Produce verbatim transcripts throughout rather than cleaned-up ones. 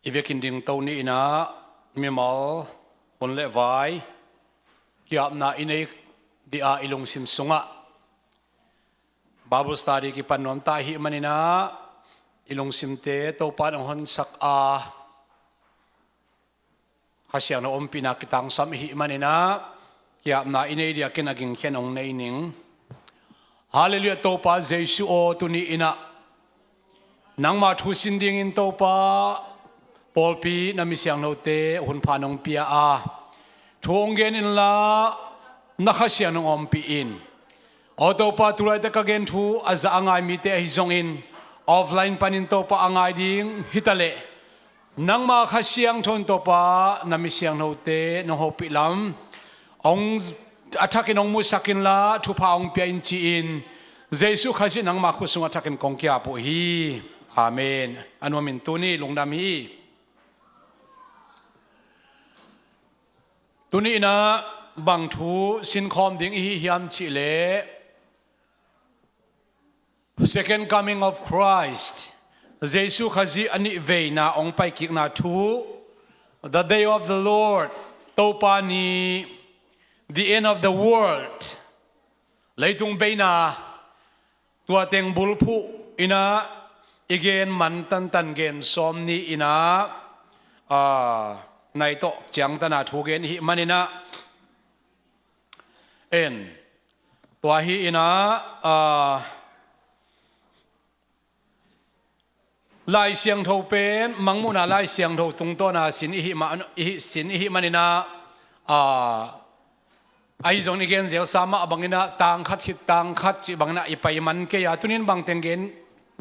I vekin dingto ni-in ah mimal hun le vai ki-apna i nei ding a, i lungsim sungah Bible study kipan nuam ta i hih manin ah i lungsimte Topa in hong honsak a, Kha Siangtho ompihna kitangsam i hih manin ah ki-apna i nei ding a, ken a gingkhian hong nei ning. Halleluiah. Topa Jesuh aw, tuni-in ah nangma thu sin dingin Topa pawlpi na mi siangthote hunpha nong pia a, thu hong gen inla na Kha Siangtho hong ompih in. Aw Topa, tu laitak ka gen thu a za a ngai mite ahi zongin offline panin Topa a ngai ding hi ta leh, nangma Kha Siangtho in Topa na mi siangthote nong hopih lam hong, a thakin hong musak inla thupha hong pia in ci-in Jesuh Khazih nangma khut sungah a thakin kong ki-ap uh hi. Amen. A nuamin tuni lungdam hi. Tuni-in ah bang thu sinkhawm ding i hi hiam cih leh, Second Coming of Christ, Jesuh Khazih a nih veina hong paikikna thu, the day of the Lord, Topa ni, the end of the world, leitung beina, tua teng bulphuh in ah i gen man tantan gen sawm ni-in ah, aa, nai tawh ciangtan a thu gen i hih manin ah, en, tua hi-in ah, aa, Lai Siangtho pen Mangmuhna Lai Siangtho tungtawna sin i hih ma-, i hih, sin i hih manin ah, aa, ahi zongin i gen zelsa mah bangin ah tang khat khit tang khat cih bangin ah i pai man kei a, tunin bang teng gen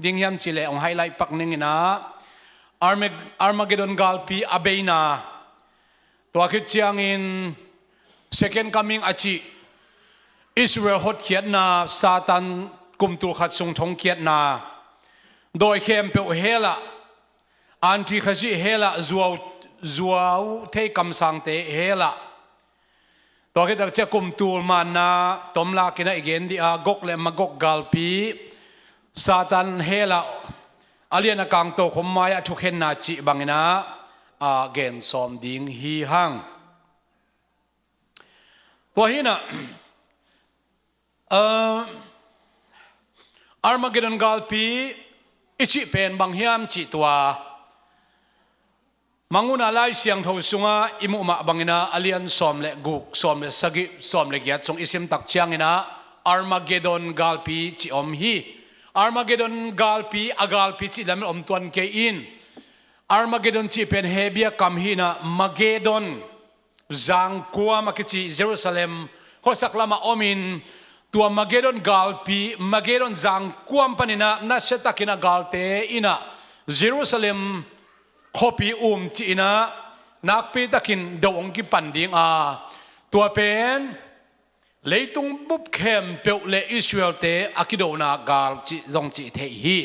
ding hiam cih leh hong highlight pak ning in ah, Armag-, Armageddon galpi a beina, tua khit ciangin Second Coming a cih, Israel hotkhiatna, Satan kum tul khat sung thongkiatna, dawi khempeuh hell ah, Anti Khazih hell ah, zuau, zuau thei kamsangte hell ah, tua khit tak ciang kum tul manna tomlak in ah i gen ding a, Gog le Magog galpi, Satan hell ah a lian a kang tokhom mai-ah thukhenna cih bangin ah, aa, gen sawm ding hi hang. Tua hi-in ah, aa, Armageddon galpi i cih pen bang hiam cih tua, Mangmuhna Lai Siangtho sungah i muh mah bangin ah a lian sawm le guk, sawm le sagih, sawm le giat sung i sim tak ciangin ah Armageddon galpi cih om hi. Armageddon galpi, a galpi cih lam om tuan kei in. Armageddon cih pen Hebrew kam hi-in ah Mageddon zangkuam a kici Jerusalem khuasak lamah omin, tua Mageddon galpi, Mageddon zangkuam panin ah nasiatakin a galte in ah Jerusalem khuapi um ci-in ah nakpitakin do hong kipan ding a, tua pen leitung bup khempeuh le Israel-te a kidona gal cih zong cih theih hi.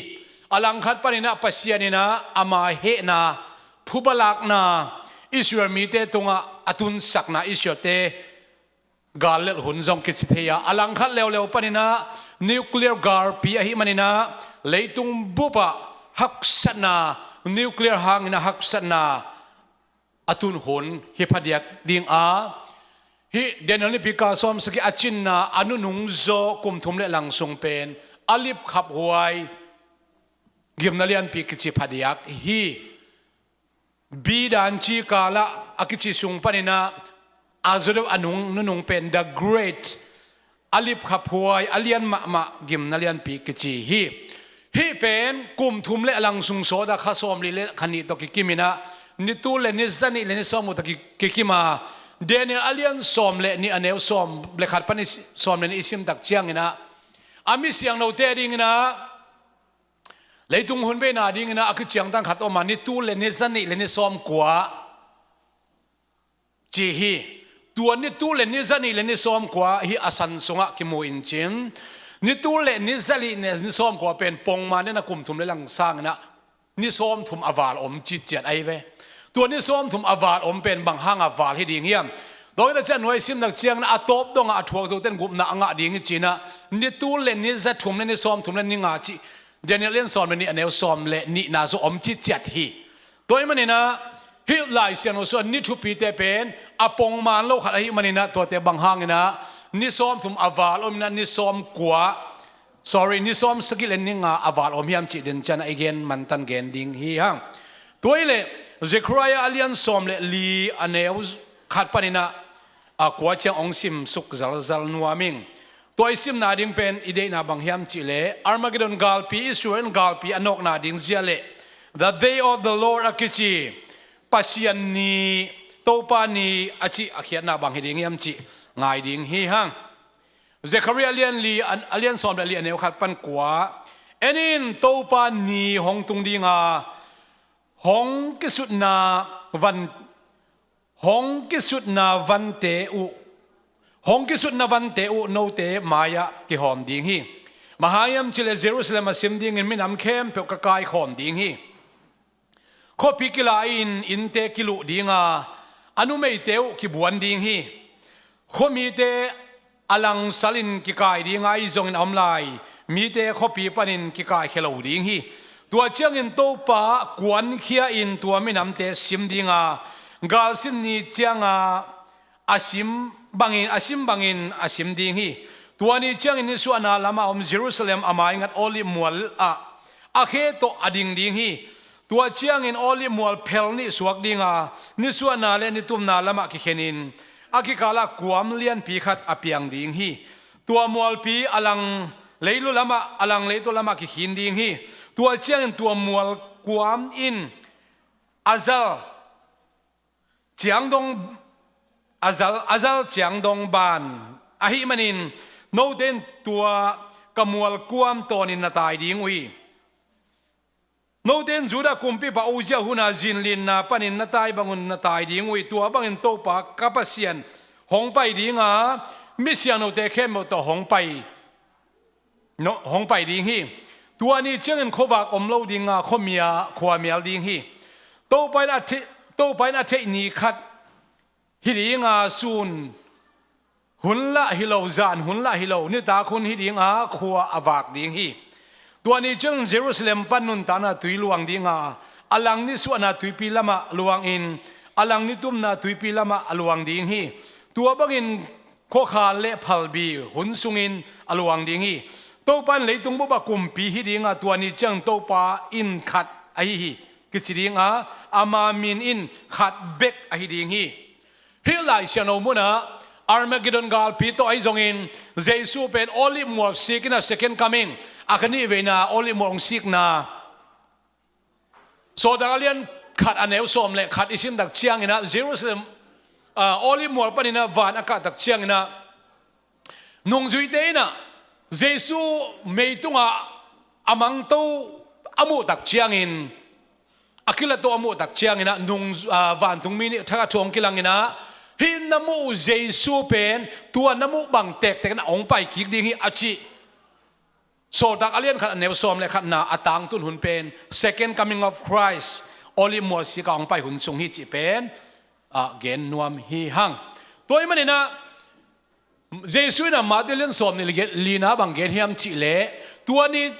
A langkhat panin ah Pasian in ah ama hehna, phubalakna, Israel mite tungah a tunsakna, Israel-te gal lelh hun zong kici thei a, a langkhat leuleu panin ah nuclear galpi ahih manin ah leitung bup ah haksatna, nuclear hangin ah haksatna a tun hun hi phadiak ding a, hih Daniel Nipika sawmsagih a cinna a nunung zaw kum thum le lang sung pen a lipkhaphuai gimna lianpi kici phadiak hi. B dan C kal ah a kici sung panin ah a zaw deuh a nung, nunung pen the great, a lipkhaphuai a lian mahmah gimna lianpi kici hi. Hih pen kum thum le a lang sung sawt a kha sawmli le kha nih tawh kikim in ah, ni tul le ni zanih le ni sawmguk tawh ki-, kikim a, Daniel a lian sawm le nih a neu sawm le khat pan i si-, sawm le nih i sim tak ciangin ah, a mi siangthote dingin ah leitung hun beina dingin ah a kiciangtan khat om a, ni tul le ni zanih le ni sawmkua ci hi. Tua ni tul le ni zanih le ni sawmkua hi a san sungah kimu in cin, ni tul le ni zanih le ni sawmkua pen pongman den a kum thum le lang sangin ah ni sawmthum a val om ciciat ahi ve. Tua ni sawmthum a val om pen bang hang a val hi ding hiam? Tua hi tak ciang nuai sim tak ciangin a tawp dongah a thuak zoten gupna a ngah ding hi ci-in ah, ni tul le ni zathum le ni sawmthum le ni nga cih Daniel lian sawm le nih a neu sawm le nihna zaw om ciciat hi. Tua ahih maninah hih Lai Siangtho sungah ni thupite pen a pongman lo khat ahih maninah tuate bang hanginah ni sawmthum a val om inah ni sawmkua, sorry, ni sawmsagih le ni nga a val om hiam cih den cianah i gen mantan gen ding hi hang. Tua hileh Zekhariah a lian sawm le li a neu khat paninah a kua ciang hong simsuk zalzal nuam ing. Tua i simna ding pen i deihna bang hiam cihleh Armageddon galpi, Israel galpi a nawkna ding zia le The Day of the Lord a kici Pasian ni, Topa ni a cih a khiatna bang hi ding hiam cih ngai ding hi hang. Zekhariah a lian li, a lian sawm le li a neu khat pan kua. En in, Topa ni hong tung dinga hong kisutna van, hong kisutna vante uh, hong kisutna vante uh note mai-ah kihawm ding hi. Bang hang hiam cihleh Jerusalem a sim dingin minam khempeuh ka kaikhawm ding hi. Khuapi kila-in innte kiluh dinga a numeite uh kibuan ding hi. Khuamite a langsalin kikai dinga ahi zongin a om lai mite khuapi panin kikaikhia lo ding hi. Tua ciangin Topa kuankhia-in tua minamte sim dinga galsim ni cianga a sim bangin, a sim bangin a sim ding hi. Tua ni ciangin nisuahna lamah om Jerusalem a maingat Olive mual ah a khe tawh a ding ding hi. Tua ciangin Olive mual phel nih suak dinga nisuahna le nitumna lamah kikhenin a kikalah kuam lianpi khat a piang ding hi. Tua mualpi a lang leilu lamah, a lang leitu lamah kikhin ding hi. Tua ciangin tua mual kuam in a zal ciangdong, a zal, a zal ciangdong ban ahih manin note in tua ka mual kuam tawnin na tai ding uh hi. Note in Judah kumpipa Uzziah hunah zinlinna panin na tai bangun na tai ding uh hi. Tua bangin Topa ka Pasian hong pai dinga misiangthote khempeuh tawh hong pai, no, hong pai ding hi. Tua ni ciangin khuavak om lo dinga khuamia, khuamial ding hi. Topa in a theih, Topa in a theih ni khat hi dinga sun hun lah hi lo, zan hun lah hi lo, nitak hun hi dinga khua a vak ding hi. Tua ni ciangin Jerusalem pan nuntakna tui luang dinga a lang nisuahna tuipi lamah luangin a lang nitumna tuipi lamah a luang ding hi. Tua bangin khuakhal le phalbi hun sungin a luang ding hi. Topa in leitung bup a kumpi hi dinga tua ni ciang Topa in khat ahi hi kici dinga ama min in khat bek ahi ding hi. Hih Lai Siangtho munah Armageddon galpi tawh ahi zongin Jesu pen Olive mual sik inah second coming a ka nih veina Olive mual hong sikna Sawltak a lian khat a neu sawm le khat i simtak cianginah Jerusalem, ah, Olive mual paninah van a kahtak cianginah nungzuite inah Jesu meitungah a mangto a muhtak ciangin a kilato a muhtak cianginah nung, ah, vantungmi nih thak a thuang kilanginah hih na muh uh Jesu pen tua na muh bang tektek inah hong pai kik ding hi a cih. Sawltak a lian khat a neu sawm le khatna a tangtun hun pen Second Coming of Christ, Olive mual sika hong pai hun sung hi cih pen, ah, gen nuam hi hang. Tua ahih maninah Jesu inah Matthew lian sawm nih le lina bang gen hiam cihleh tua ni,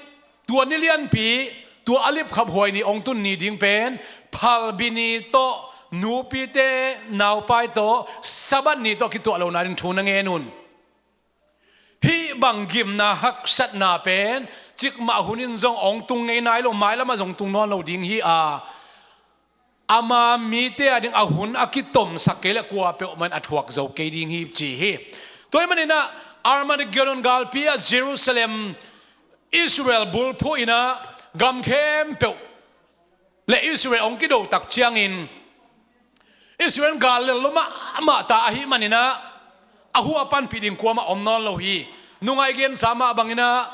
tua ni lianpi, tua a lipkhaphuai ni hong tun ni ding pen phalbi ni tawh, nupite naupai tawh, Sabbath ni tawh kituah lohna ding thu na ngen un. Hih bang gimna haksatna pen cikmah hun in zong hong tung ngei nai lo, mailamah zong tung nawn lo ding hi a, ama mite a ding a hun a kitomsak kei le kua peuhmah in a thuak zo kei ding hi ci hi. Tua ahih maninah Armageddon galpi ah Jerusalem, Israel bulphuh inah gam khempeuh le Israel hong kido tak ciangin Israel gal lel lo mahmah ta ahih maninah a huh a panpih ding kuamah om nawn lo hi. Nungai gensa mah banginah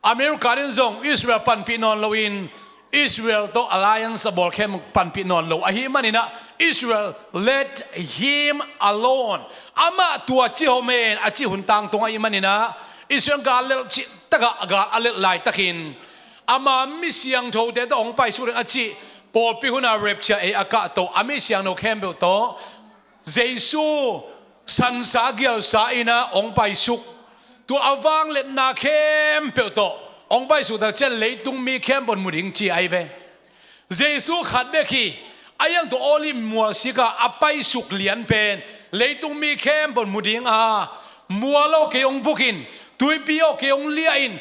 America in zong Israel panpih nawn loin Israel tawh alliance a bawl khem panpih nawn lo ahih maninah Israel, let him alone. Amah tua ci home a cih hun tangtung ahih maninah Israel gal lel cihtakah gal a lel laitakin ama mi siangthote tawh hong paisuk ding a cih pawlpi hunah rapture ei a kahto a mi siangtho khempeuh tawh Jesu sansa gialsa inah hong paisuk. Tua a vangliatna khempeuh tawh hong paisuk tak ciang leitung mi khempeuh in mu ding ci ahi ve. Jesu khat bek hi. A iang tua Olive mual sik a a paisuk lian pen leitung mi khempeuh mu ding a, mual aw kei hong vuk in, tuipi aw kei hong liah in,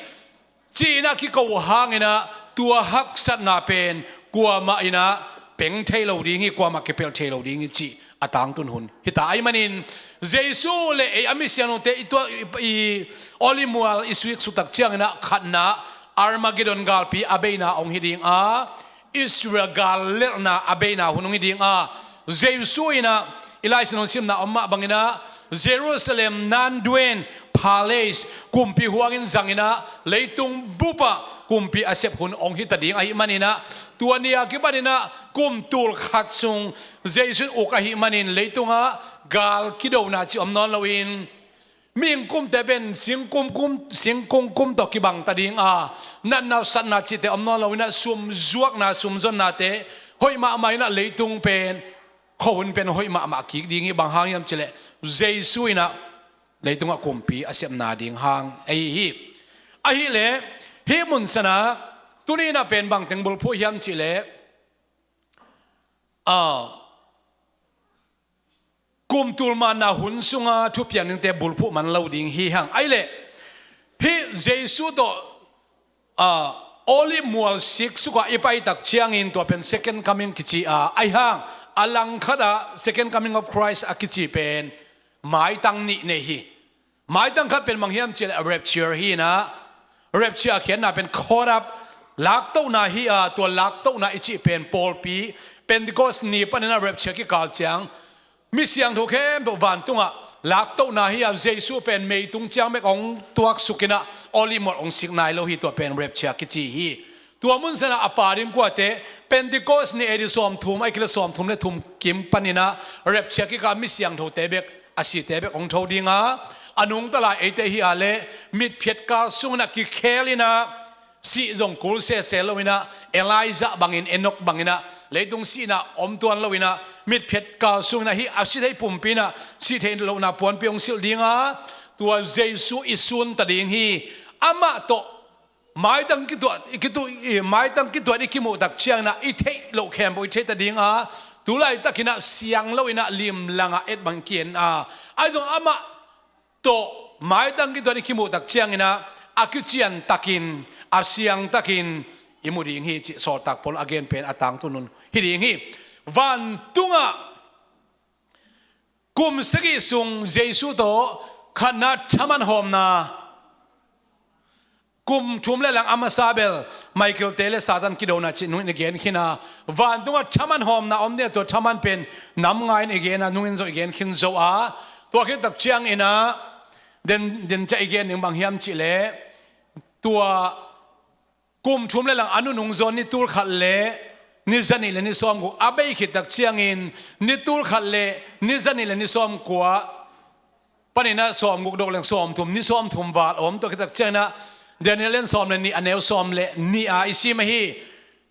ci-in ah kiko hangin ah tua haksatna pen kuamah in ah peng thei lo ding hi, kuamah kipelh thei lo ding hi cih a tangtun hun hi ta. Ahih manin Jesu le ei a mi siangthote i tua i, i Olive mual i sik suk tak ciangin ah khatna Armageddon galpi a beina hong hi ding a, Israel gal lelhna a beina hun hong hi ding a, Jesu in ah i Lai Siangtho simna om mah bangin ah Jerusalem, Nanduen Palace, kumpi huangin zangin ah leitung bup ah kumpi a sep hun hong hi ta ding ahih manin ah, tua ni a kipanin ah kum tul khat sung Jesu in uk ahih manin leitungah gal kidona cih om nawn loin, mihing kumte pen singkung kum, singkung kum tawh kibang ta ding a, natna satna cihte om nawn loin ah sum zuakna, sum zonnate hoih mahmah in ah leitung pen, khuahun pen hoih mahmah kik ding hi. Bang hang hiam cih leh Jesu in ah leitungah kumpi a sepna ding hang ahi hi. Ahih leh hih mun san ah tuni in ah pen bangteng bulphuh hiam cih leh, a, kum tul manna hun sunga thupiang dingte bulphuh man lo ding hi hang. Ahih leh hih Jesu tawh, a, Olive mual sik suk ah i pai tak ciangin tua pen second coming kici a, ahih hang a langkhat ah second coming of Christ a kici pen maitang nih nei hi. Maitang khat pen bang hiam cih leh rapture hi in ah, rapture a khiatna pen caught up, laktohna hi a, tua laktohna i cih pen pawlpi Pentecost ni panin ah rapture kikal ciang mi siangtho khempeuh vantungah laktohna hi a, Jesu pen meitung ciang bek hong tuaksuk in ah Olive mual hong sik nai lo hi, tua pen rapture kici hi. Tua mun san ah a pa ding kuate, Pentecost ni A D sawmthum ahih kei leh sawmthum le thum kim panin ah rapture kikal mi siangthote bek, a site bek hong tho ding a, a nungta lai eite hi a leh mitphiat kal sungin ah kikhel in ah, sih zong kul sese lo in ah, Elijah bangin, Enoch bangin ah leitung sihna om tuan lo in ah, mitphiat kal sungin ah hih a si thei pumpi in ah sih theih lohna puanpi hong silh ding a, tua Jesu i sun ta ding hi. Amah tawh maitang kituat, i kitu-, i maitang kituat i kimuh tak ciangin ah i theih loh khempeuh i theih ta ding a, tu laitakin ah siang lo in ah limlang ah et bang ki-en a, ahi zong amah tawh maitang kituat i kimuh tak ciangin ah a kician takin, a siang takin i mu ding hi cih Sawltak Paul a gen pen a tangtun hun hi ding hi. Vantungah kum sagih sung Jesu tawh khatna thaman hawmna, kum thum le lang a masa bel Michael te le Satan kidona cih nungin i gen khin a, vantungah thaman hawmna om ding a, tua thaman pen nam nga in i gen a, nungin zong i gen khin zo a, tua khit tak ciangin ah den, den ciah i gen ding bang hiam cih leh, tua kum thum le lang a nunung zawn ni tul khat le ni zanih le ni sawmguk a bei khit tak ciangin ni tul khat le ni zanih le ni sawmkua panin ah sawmguk dok leng sawmthum, ni sawmthum val om. Tua khit tak ciangin ah Daniel lian sawm le nih a neu sawm le nih a i sim ahi.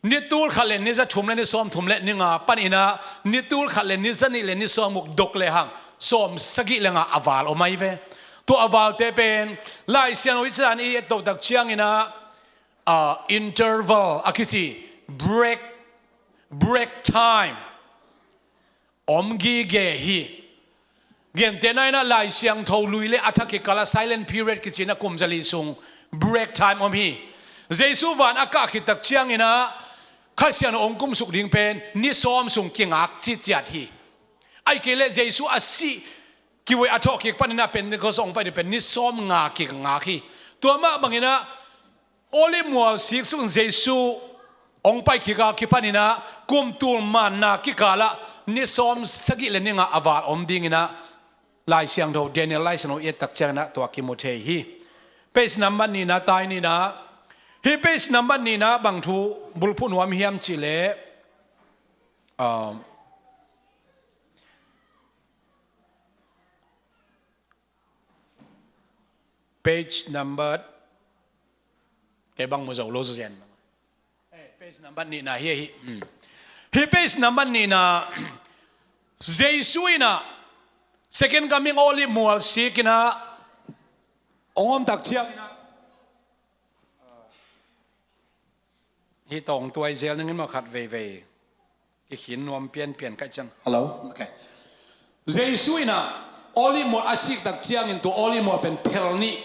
Ni tul khat le ni za thum le ni sawmthum le ni nga panin ah ni tul khat le ni zanih le ni sawmguk dok le hang sawm sagih le nga a val om ahi ve. Tua a valte pen Lai Siangtho i cih dan i et to tak ciangin ah, a, interval a kici, break, break time om gige hi. Gentehna in ah Lai Siangtho lui le a thak kikal ah silent period kici in ah kum zali sung break time om hi. Jesu van a kah khit tak ciangin ah Kha Siangtho hong kumsuk ding pen ni sawm sung kingak ciciat hi. Ahih kei leh Jesu a sih kivui a thawh kik panin ah Pentecost hong pai ding pen ni sawm nga kingak hi. Tua mah bangin ah Olive mual sik sung Jesu hong pai kik a kipanin ah kum tul manna kikal ah ni sawm sagih le ni nga a val om dingin ah Lai Siangtho, Daniel Lai Siangtho i et tak ciangin ah tua kimu thei hi. Page number nihna tai ni in ah, hih page number nihna bang thu bulphuh nuam hiam cih leh, um, page number, kei bang mu zo lo zo zen. Eh, page number nihna hi, hi. Hmm. Hih page number nihna, Jesu in ah second coming Olive mual sik in ah hong om tak ciangin ah, hih tawng tuai zel ning in maw khat veivei. Kikhin nuam pianpian kaih ciang. Hello? Okay. Jesu in ah Olive mual a sik tak ciangin tua Olive mual pen phel nih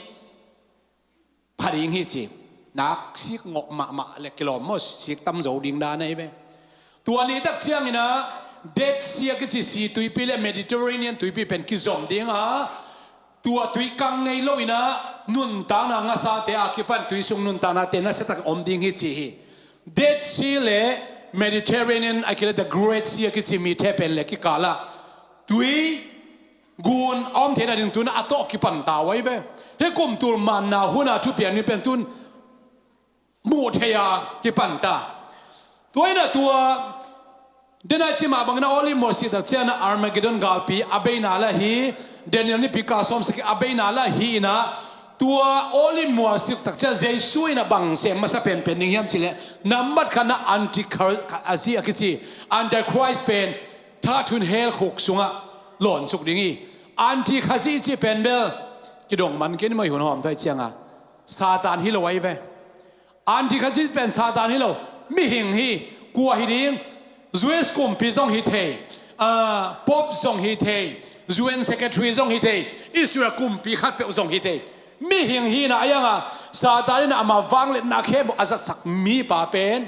pha ding hi ci. Nak sik ngawh mahmah le kilawm maw, sik tam zo ding dan ahi ve. Tua ni tak ciangin ah Dead Sea a kici si tuipi le Mediterranean tuipi pen kizom ding a, tua tui kang ngei lo in ah nuntakna ngasate a kipan tui sung nuntaknate nasia tak om ding hi ci hi. Dead Sea le Mediterranean a kile the Great Sea a kici mite pen le kikal ah tui gun a om theihna ding tun a tawh kipan ta uh ahi ve. Hih kum tul manna hun a thupiak ni pen tun muh theih a kipan ta. Tua in ah tua, den a ci mah bangin ah Olive mual sik tak ciangin ah Armageddon galpi a beina la hi, Daniel nipi kal sawm sagih a beina la hi in ah, tua Olive mual sik tak ciang Jesu in ah bang sem masa penpen ding hiam cih leh, nambat khatna Antichri a kici, Antichrist pen thakhat hun hell khuk sungah lawnsuk ding hi. Antichri cih pen bel kidong man kei ni maw, i hun hawm thai ciangah Satan hi lo ahi ve. Antichri pen Satan hi lo, mihing hi. Kua hi ding? U S kumpi zong hi thei, ah, Pope zong hi thei, U N Secretary zong hi thei, Israel kumpi khat peuh zong hi thei. Mihing hi na a ianga Satan in ama vangliatna khempeuh a zatsak mipa pen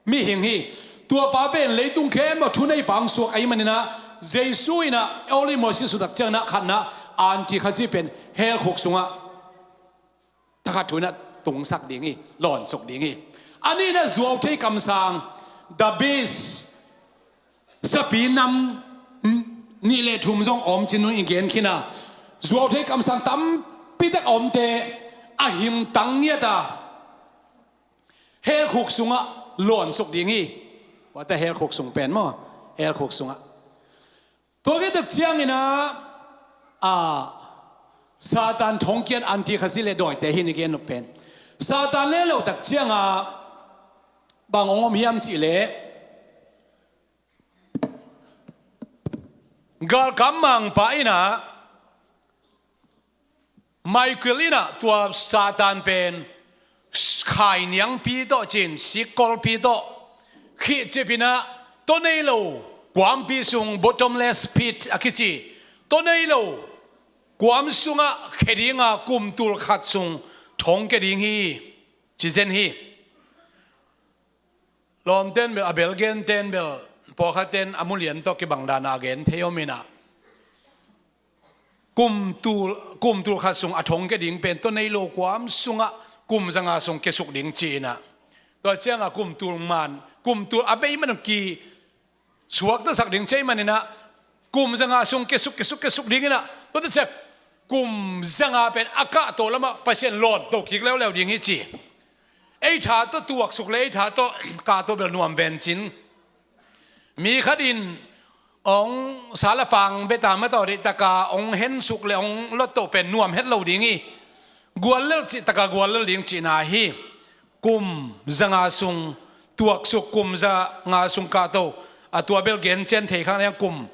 mihing hi. Tuapa pen leitung khempeuh thuneipa hong suak ahi maninah Jesu inah Olive mual sik tak cianginah khatna Antichri pen hell khuk sungah thakhat thu inah tungsak ding hi, lawnsuk ding hi. A nihna zuauthei kamsang, the beast, sapi nam nih le thum zong om cin nung i gen khin a, zuauthei kamsang tampitak a omte a hingtang ngiat a hell khuk sungah lawnsuk ding hi. Wata hell khuk sung pen maw? Hell khuk sungah. Tua khit tak cianginah, a, Satan thongkiat Antichri le dawite hi ni gen nop pen. Satan le lo tak ciangah bang hong om hiam cihleh, galkap mangpa inah Michael inah tua Satan pen khainiangpi tawh cin, sikkolpi tawh khihcip inah, tawh nei lo kuampi sung, bottomless pit a kici, tawh nei lo kuam sungah khia dinga kum tul khat sung thongkia ding hi, ci zen hi. Lawmten bel, a bel genten bel, pawlkhaten a mulian tawh kibang dana a gen thei om inah, kum tul, kum tul khat sung a thongkia ding pen tawh nei lo kuam sungah kum zanga sung kiasuk ding ci inah, tua ciangah kum tul man, kum tul a bei man ki suaktasak ding ci ahih maninah, kum zanga sung kiasuk, kiasuk, kiasuk ding inah, tuate ciah kum zanga pen a kahto lamah Pasian lawnto kik leuleu ding hi ci. Ei tha tawh tuaksuk le ei tha tawh kahto bel nuam vencin. Mi khat in hong salapang beta matawh deihtaka hong hensuk le hong lotto pen nuam het lo ding hi. Guallel cihtaka guallel ding cihna hi. Kum zanga sung tuaksuk, kum zanga sung kahto, a tua bel gencian thei khang leng kum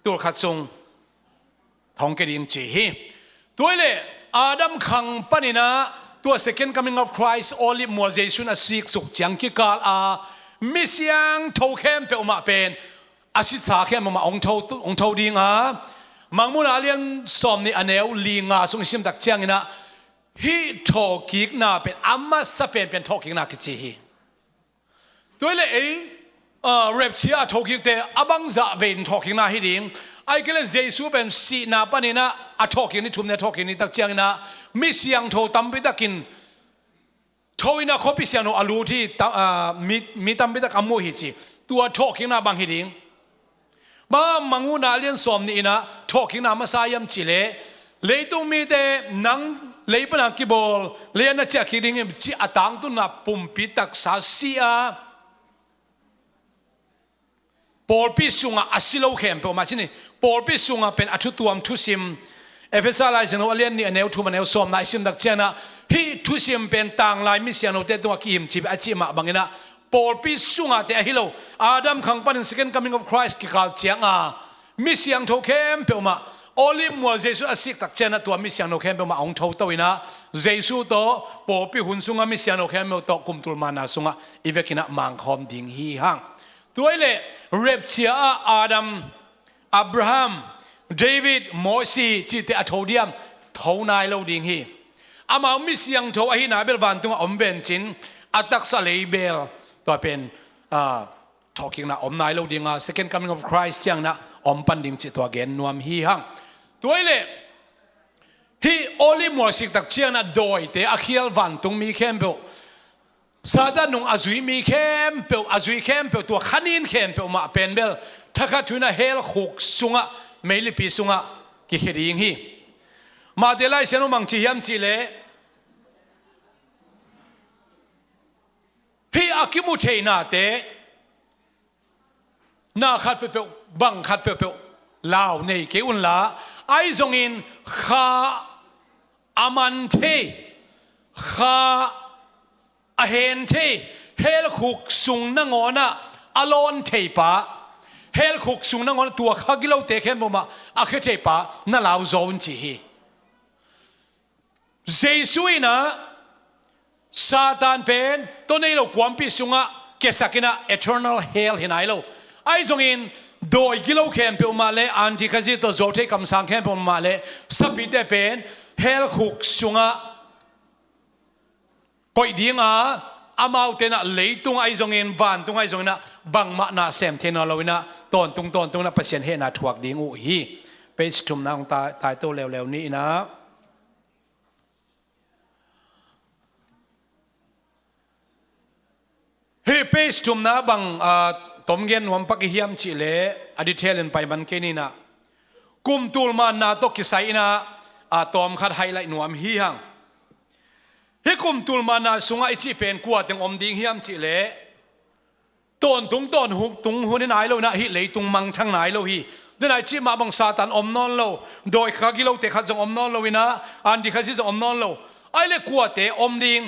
tul khat sung thongkia ding ci hi. Tua hileh Adam khang paninah tua Second Coming of Christ, Olive mual Jesu in a siksuk ciang kikal a mi siangtho khempeuh mah pen a sitsa khempeuh mah hong tho, hong tho ding a, Mangmuhna a lian sawm nih a neu li nga sung i sim tak cianginah, hih thawhkikna pen a masa penpen thawhkikna kici hi. Tua hileh ei, a, rapture a thokikte a bangzah vei in thawhkikna hi ding. Ahih kei leh Jesu pen sihna paninah a thawhkik ni thum ni a thawhkik ni tak cianginah mi siangtho tampitakin tho inah khuapi siangtho a lut hi, ta-, a, mi, mi tampitak a muh hi ci. Tua thawhkikna bang hi ding. Bang Mangmuhna a lian sawm nih inah thawhkikna masa hiam cihleh, leitung mite nang lei pana kibawl, lei a na ciah kik ding hi cih a tangtunna pumpi taksa si a, pawlpi sungah a si lo khempeuh mah ci ni, pawlpi sungah pen a thutuam thusim, Efesa lai siangtho a lian nih a neu thum a neu sawmna i sim tak cianginah, hih thusim pen tanglai mi siangthote tungah kihimci a cih mah banginah, pawlpi sungahte ahi lo, Adam khang panin Second Coming of Christ kikal cianga mi siangtho khempeuh mah, Olive mual Jesu a sik tak cianginah tua mi siangtho khempeuh mah hong thoto inah, Jesu tawh pawlpi hun sungah mi siangtho khempeuh tawh kum tul manna sungah i vekinah mangkhawm ding hi hang. Tua hi leh rapture ah Adam, Abraham, David, Mosi cihte a tho diam? Tho nai lo ding hi. Amau mi siangtho ahi na bel vantungah om vencin, a taksa leibel tua pen, ah, thawhkikna om nai lo dinga, second coming of Christ ciangin ah om pan ding cih tua gen nuam hi hang. Tua hi leh hih Olive mual sik tak ciangin ah dawite a khial vantung mi khempeuh, Satan nung a zui mi khempeuh, a zui khempeuh, tua khanin khempeuh mah pen bel thakhat thu-in ah hell khuk sungah, meilipi sungah kikhia ding hi. Matthai Lai Siangtho bang ci hiam cih leh, hih a kimu theihnate, na khat peuhpeuh, bang khat peuhpeuh lau nei kei unla, ahi zongin kha a man thei, kha a hen thei, hell khuk sung nangawnah a lawn thei pa, hell khuk sung nangawnah tua kha gilote khempeuh mah a khia thei pa na lau zaw un ci hi. Jesu in ah Satan pen tawh nei lo kuampi sungah kiasak in ah eternal hell hi nai lo. Ahi zongin dawi gilo khempeuh mah le antikhazih tawh zuauthei kamsang khempeuh mah le sapite pen hell khuk sungah koih dinga, amaute in ah leitung ahi zongin vantung ahi zongin ah bangmah na sem thei nawn lo in ah tawntung tawntung in ah Pasian hehna thuak ding uh hi. Page thumna hong tai, taito leuleu ni in ah. Hih page thumna bang, ah, tom gen nuam pak i hiam cih leh a detail in pai man kei ni in ah. Kum tul manna tawh kisai in ah, ah, tawm khat highlight nuam hi hang. Hih kum tul manna sungah i cih pen kua teng om ding hiam cih leh, tawntung tawntung hun hi nai lo in ah hih leitung mangthang nai lo hi. Tua in ah i cih mah bang Satan om nawn lo, dawi kha gilote khat zong om nawn lo in ah, antikhazih zong om nawn lo. Ahih leh kuate om ding?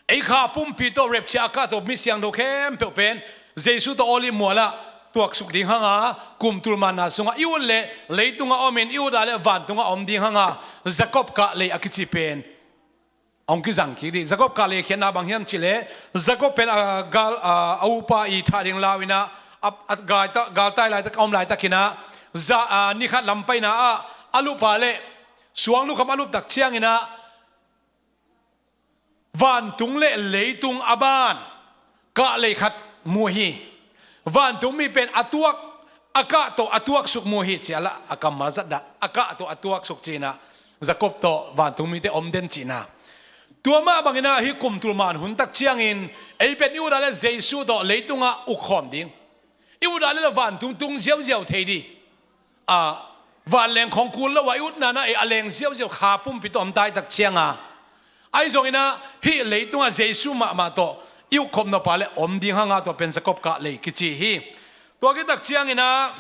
Ei kha pumpi tawh rapture a kah tawh mi siangtho khempeuh pen Jesu tawh Olive mualah tuaksuk ding hanga, kum tul manna sungah i ut leh leitungah om in, i ut a leh vantungah om ding hanga, Jacob kah lei a kici pen hong kizang kik ding. Jacob kah lei khiatna bang hiam cih leh, Jacob pen a gal, a, a upa i thah ding lau in ah, a, a gal ta, galtai laitak, a om laitak in ah, za, a, ni khat lam paina ah a lup a leh suang lukham a lup tak ciangin ah vantung le leitung a ban kah lei khat mu hi. Vantung mi pen a tuak, a kah tawh a tuaksuk mu hi, ci a lah a kammal zat dah, a kah tawh a tuaksuk ci in ah, Jacob tawh vantung mite om den cihna. Tua mah bangin ah hih kum tul man hun tak ciangin ei pen i ut a leh Jesu tawh leitungah uk khawm ding. I ut a leh vantung tung ziauziau thei ding. A, vanleng khawng kul lo a i utna in ah ei a leng ziauziau kha pumpi tawh om tai tak cianga, ahi zongin ah hih leitungah Jesu mahmah tawh i ukkhop nop a leh om ding hanga, tua pen Jacob kah lei kici hi. Tua khit tak ciangin ah,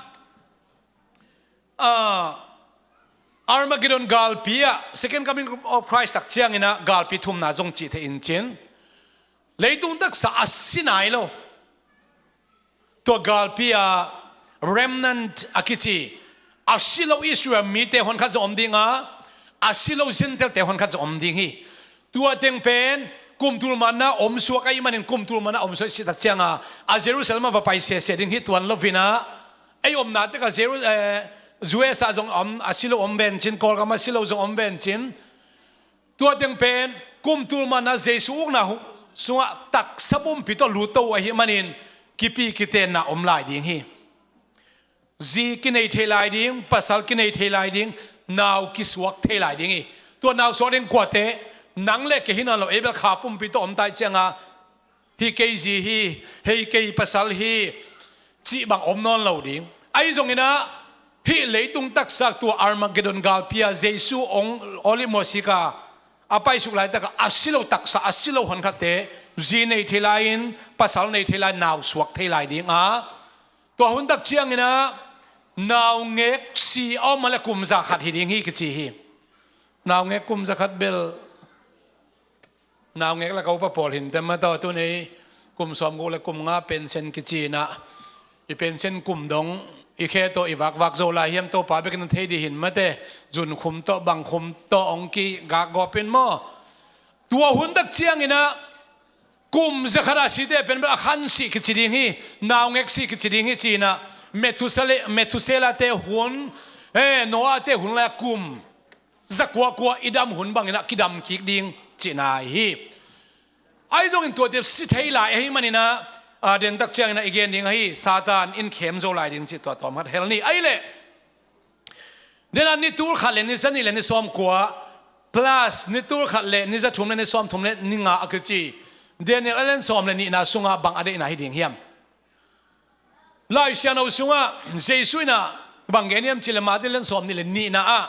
a, Armageddon galpi ah, second coming of Christ tak ciangin ah galpi thumna zong cih thei in cin, leitung taksa a si nai lo. Tua galpi ah remnant a kici, a si lo Israel mite honkhat zong om dinga, a si lo Gentile-te honkhat zong om ding hi. Tua teng pen kum tul manna om suak ahih manin, kum tul manna om suak i cih tak cianga, a Jerusalem ah va pai sese ding hi tuan lo in ah, ei omna tek ah Jeru-, eh, U S ah zong om, a si lo om vencin, Kawlgam a si lo zong om vencin. Tua teng pen kum tul manna Jesu ukna hu-, sungah taksa pumpi tawh lut to uh ahih manin kipi kitenna om lai ding hi. Zi kinei thei lai ding, pasal kinei thei lai ding, nau kisuak thei lai ding hi. Tua nau suak ding kuate? Nang le kei hi nawn lo, ei bel kha pumpi tawh om tai cianga, hih kei zi hi, hei kei pasal hi, cih bang om nawn lo ding. Ahi zongin ah hih leitung taksa, tua Armageddon galpi ah Jesu hong Olive mual sik a a paisuk laitak ah a si lo taksa, a si lo honkhatte zi nei thei lai-in, pasal nei thei lai, nau suak thei lai ding a, tua hun tak ciangin ah naungek si a om a leh kum za khat hi ding hi kici hi. Naungek kum za khat bel naungek lak a upa pawl hi inteh maw, tua tuni kum sawmguk le kum nga pension kici in ah, i pension kum dong i khe tawh i vakvak zo lai hiam, Topa bekin a thei ding hi inteh, zunkhum tawh bangkhum tawh hong kigakgawp in maw. Tua hun tak ciangin ah Kum zakhat a site pen bel a khan sih kici ding hi, naungek sih kici ding hi ci-in ah, Methusela, Methusela te hun, eh, Noah te hun lai-a kum zakuakua i dam hun bangin ah kidam kik ding cihna hi. Ahi zongin tuate si thei lai ahih manin ah, a, dentak ciangin ah i gen ding ahi, Satan in khem zo lai ding cih tua tawm khat hel ni. Ahih leh, den a ni tul khat le ni za nih le ni sawmkua plus ni tul khat le ni za thum le ni sawmthum le ni nga a kici Daniel a lian sawm le nihna sungah bang a deihna hi ding hiam? Lai Siangtho sungah Jesu in ah bang gen hiam cih leh Matthai lian sawm nih le nihna ah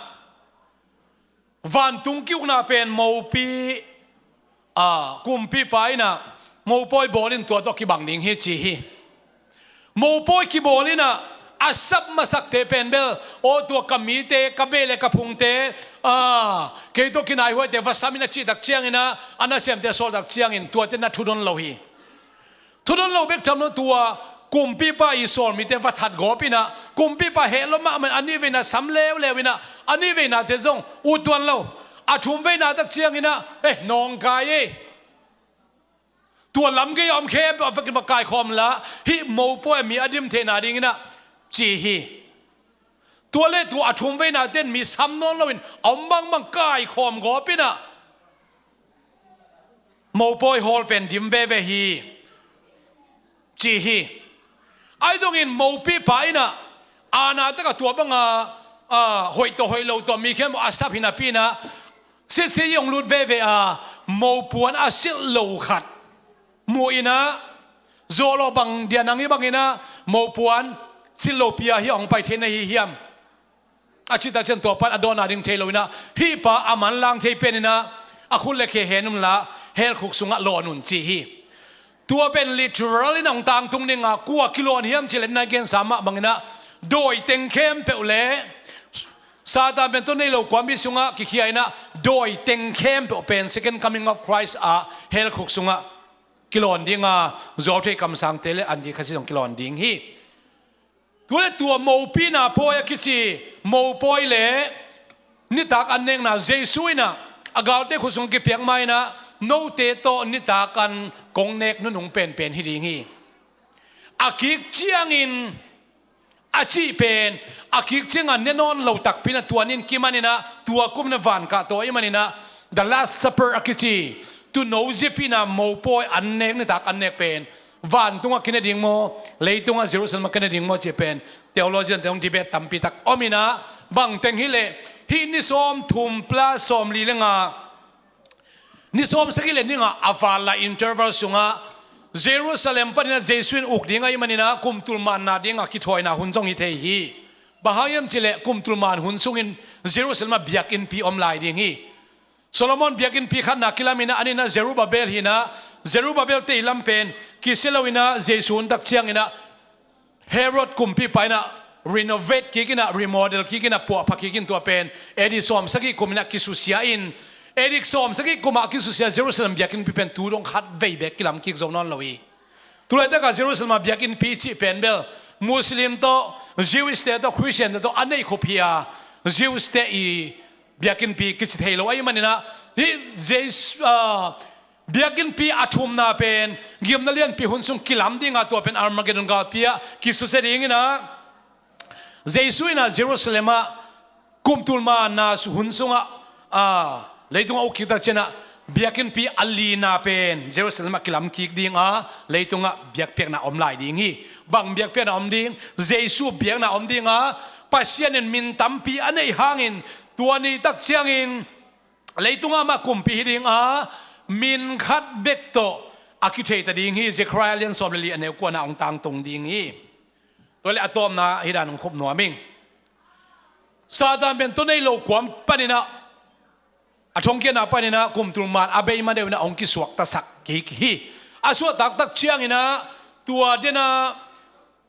vantung ki-ukna pen mopi, a, kumpipa in ah mopawi bawl in tua tawh kibang ding hi ci hi. Mopawi kibawl in ah a sap masakte pen bel, aw, tua ka mite, ka beh le ka phungte, a, kei tawh kinaihuaite va sam in a cih tak ciangin ah, a nasemte a sawl tak ciangin tuate na thudon lo hi. Thudon lo bek tham lo, tua kumpipa i sawlmite va that gawp in ah, kumpipa heh lua mahmah in a nih veina sam leuleu in ah, a nih veinate zong ut tuan lo. A thum veina tak ciangin ah, eh, nawngkai ei. Tua lam gei a om khempeuh a vekin va kaikhawm la, hih mopawi a mi a dim theihna dingin ah ci hi. Tua le tua a thum veinate'n mi sam nawn loin a om bangbang kaikhawm gawp in ah, mopawi hawl pen dim veve hi ci hi. Ahi zongin mopipa in ah aana takah tua banga, a, hoih tawh hoih lo tawh mi khempeuh a sap hi napi in ah, sitsi hong lut veve a, mopuan a silh lo khat mu in ah, zawh lawh bang dia nang hih bangin ah mopuan silh lopi a hih hong pai thei na hi hiam? A cih tak ciang tua pan a dawnna ding thei lo in ah, hih pa a manlang thei pen in ah, a khut le khe hen un la, hell khuk sungah lawn un ci hi. Tua pen literal in ah hong tangtung ding a, kua kilawn hiam cih leh na gensa mah bangin ah, dawi teng khempeuh le Satan pen tawh nei lo kuampi sungah kikhia in ah, dawi teng khempeuh pen Second Coming of Christ ah hell khuk sungah kilawn ding a, zuau thei kamsangte le andi khasi zong kilawn ding hi. Tu le tua mopina pawi a kici, mopawi le nitak an nekna Jesu in ah a galte khut sung kipiak ma in ah, note tawh nitak an kong nek nunung penpen hi ding hi. A kik ciangin a cih pen, a kik ciangin ne nawn lo takpi in ah tua ni in kiman in ah, tua kum in ah van kah tawh ahih manin ah, The Last Supper a kici, tuuno zipihna mopawi an nek, nitak an nek pen vantungah kine ding maw, leitungah Jerusalem ah kine ding maw cih pen theologian te hong debate tampi tak om in ah, bang teng hi leh, hih ni sawmthum plus sawmli le nga, ni sawmsagih le ni nga a val lai interval sungah Jerusalem panin ah Jesu in uk ding ahih manin ah kumtul manna dingah kithawina hun zong hi thei hi. Bang hang hiam cih leh kumtul man hun sungin Jerusalem ah biakinnpi om lai ding hi. Solomon biakinnpi khatna kilam in ah, a nihna Zerubbabel hi in ah, Zerubbabel te i lam pen kisia lo in ah, Jesu hun tak ciangin ah Herod kumpipa in ah renovate kik in ah, remodel kik in ah, puahpha kik in, tua pen A D sawmsagih kum in ah kisusia in, A D sawmsagih kum ah kisusia Jerusalem biakinnpi pen tu dong khat vei bek kilam kik zo nawn lo hi. Tulaitak ah Jerusalem ah biakinnpi cih pen bel Muslim tawh, Jewish te tawh, Christian te tawh a neih khup hi a, Jews te i biakinnpi kici thei lo ahih manin ah, hih Jesu, ah, biakinnpi a thumna pen gimna lianpi hun sung kilam ding a, tua pen Armageddon galpi ah kisusia ding in ah, Jesu in ah Jerusalem ah kumtul manna hun sungah, a, leitungah uk kik tak ciangin ah biakinnpi a lina pen Jerusalem ah kilam kik ding a, leitungah biakpiakna om lai ding hi. Bang biakpiakna om ding? Jesu biakna om ding a, Pasian in min tampi a neih hangin tua ni tak ciangin leitungah amah kumpi hi ding a, min khat bek tawh a kithei ta ding hi. Zekhariah lian sawm le li a neu kuana hong tangtung ding hi. Tua le a tawpna hi dan hong khup nuam ing. Satan pen tawh nei lo kuam panin ah, a thongkiatna panin ah kumtul man a bei ma deuh in ah hong kisuaktasak kik hi. A suahtak tak ciangin ah tua den a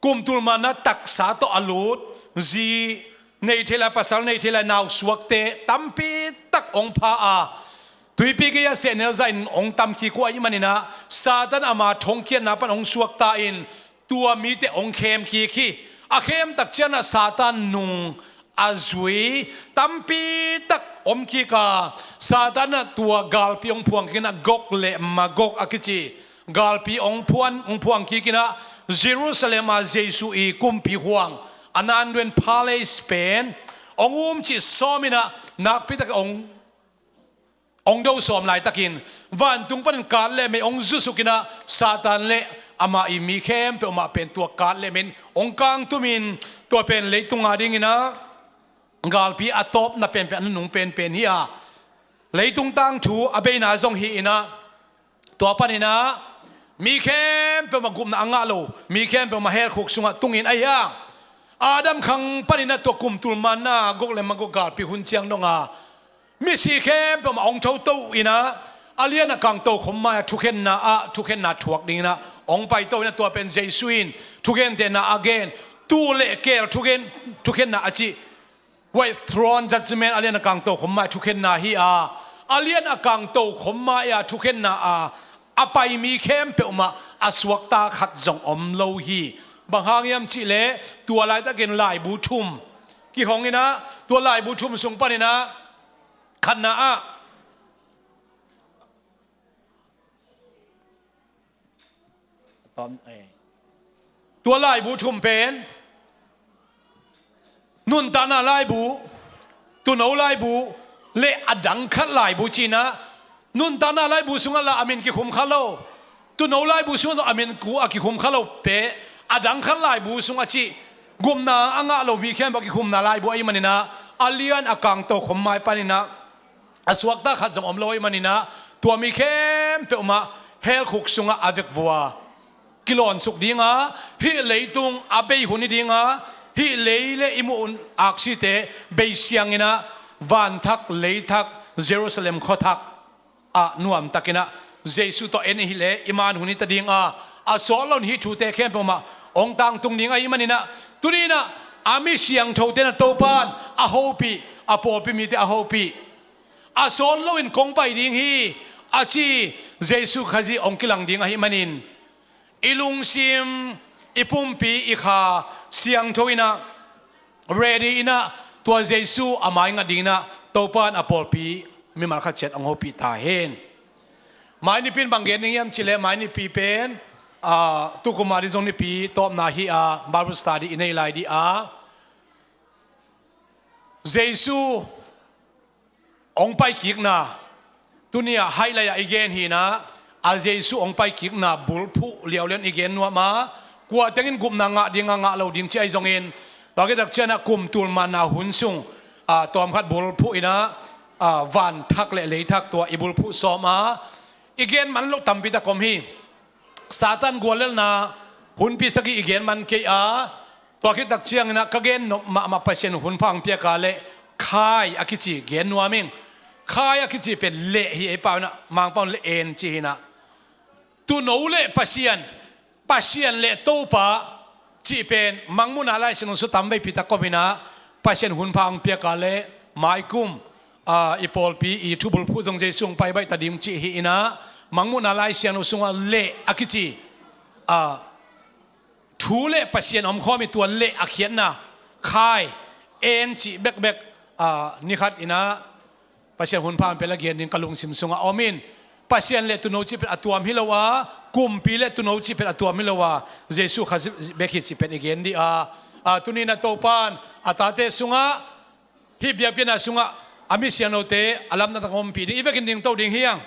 kumtul manna taksa tawh a lut zi nei thei lai, pasal nei thei lai, nau suakte tampi tak hong pha a, tuipi gei ah sehnel zah in hong tam kik uh ahih manin ah, Satan ama thongkiatna pan hong suakta in tua mite hong khem kik hi. A khem tak ciangin ah Satan nung a zui tampi tak om kik a, Satan in ah tua galpi hong phuang kik in ah, Gog le Magog a kici galpi hong phuan, hong phuang kik in ah, Jerusalem ah Jesu i kumpi huang, a nan deuh in palace pen hong um cih sawm in ah, nakpi takin hong, hong do sawm laitakin, vantung panin kat lehmei hong zusuk in ah, Satan le amah i mi khempeuh mah pen tua kat lehmei in hong kangtum in, tua pen leitung a ding in ah galpi a tawpna penpen, a nunung penpen hi a, leitung tangthu a beina zong hi in ah, tua panin ah mi khempeuh mah gupna a ngah lo, mi khempeuh mah hell khuk sungah tung in, ahi hang Adam khang panin ah tua kum tul manna, Gog le Magog galpi hun ciang dong a, misi khempeuh mah hong thoto in ah, a lian a kang tokhom mai-ah thukhenna ah thukhenna thuak ding in ah hong paito in ah, tua pen Jesu in thugentehna a gen, tuu le keel thugen, thukhenna a cih, white throne judgment, a lian a kang tokhom mai-ah thukhenna hi a, a lian a kang tokhom mai-ah thukhenna a, a pai mi khempeuh mah a suakta khat zong om lo hi. Bang hang hiam cih leh, tua laitakin laibu thum kihong in ah, tua laibu thum sung panin ah khatna ah, tua laibu thum pen nuntakna laibu, tuuno laibu le a dang khat laibu ci in ah, nuntakna laibu sungah lah a min kikhum kha lo, tuuno laibu sungah a min ku a kikhum kha lo pen, a dang khat laibu sung a cih, gupna a ngah lo mi khempeuh a kikhumna laibu ahih manin ah, a lian a kang tokhom mai panin ah a suakta khat zong om lo ahih manin ah, tua mi khempeuh mah hell khuk sungah a vekvua kilawn suk ding a, hih leitung a bei hun hi ding a, hih lei le i muh aksite bei siang in ah, vanthak leithak Jerusalem khuathak ah nuamtak in ah Jesu tawh en i hih leh i man hun hi ta ding a, a sawt lo in hih thute khempeuh mah hong tangtung ding ahih manin ah, tuni in ah a mi siangthote in ah Topa in a hopih, a pawlpi mite a hopih, a sawt lo in kong pai ding hi, a ci Jesu Khazih hong kilang ding ahih manin, i lungsim, i pumpi, i kha siangtho in ah, ready in ah, tua Jesu a mai ngat ding in ah Topa in a pawlpi mimal khat ciat hong hopih ta hen. Mai nipi in bang gen ding hiam cih leh, mai nipi pen, ah, tukum a ding zong nipi tawpna hi a, Bible study i nei lai ding a, Jesu hong paikikna, tuni-ah haihlai-ah i gen hi in ah, a Jesu hong paikikna bulphuh liauliau in i gen nuam a, kua teng in gupna ngah ding a, ngah lo ding cih ahi zongin, tua khit tak ciangin ah kum tul manna hun sung, ah, tawmkhat bulphuh in ah, ah, vanthak le leithak tua i bulphuh sawm a, i gen man loh tampi tak om hi. Satan guallelhna hunpi sagih i gen man kei a, tua khit tak ciangin ah ka gen nop mahmah Pasian hunpha hong piak a leh, khai a kici gen nuam ing. Khai a kici pen leh hi, ei pau in ah, Mangpau in leh en ci hi in ah. Tuuno le Pasian, Pasian le Topa cih pen Mangmuhna Lai Siangtho sung tam veipi tak om in ah, Pasian hunpha hong piak a leh, maikum, ah, i pawlpi i thubulphuh zong Jesu hong pai baih ta ding cih hi in ah, Mangmuhna Lai Siangtho sungah leh a kici, ah, thu le Pasian omkhawm i, tua leh a khiatna, khai, en cih bekbek, ah, ni khat in ah Pasian hunpha hong pia leh gen ding ka lungsim sungah om in, Pasian le tuuno cih pen a tuam hi lo a, kumpi le tuuno cih pen a tuam hi lo a, Jesu Khazih bek hi cih pen i gen ding a, ah, tuni in ah Topa in a tate sungah, hih biakpiakna sungah a mi siangthote a lamdang tak hong ompih ding, i vekin dingto ding hi hang.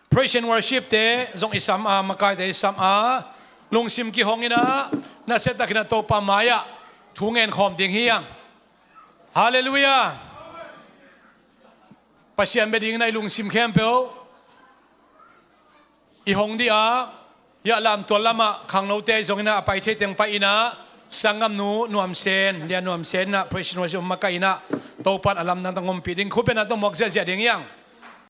Praise and worship te zong i sam a, makaite i sam a, lungsim kihong in ah, nasia takin ah Topa mai-ah thu ngen khawm ding hi hang. Halleluiah. Pasian bia ding in ah i lungsim khempeuh i hong ding a, hiah lamtual lamah khangnote ahi zongin ah a pai thei teng pai in ah, sanggamnu Nuam Sen, Lia Nuam Sen in ah praise and worship makaih in ah, Topa in a lamdang tak hong ompih ding. Khut bengna tawh muak ziahziah ding hi hang.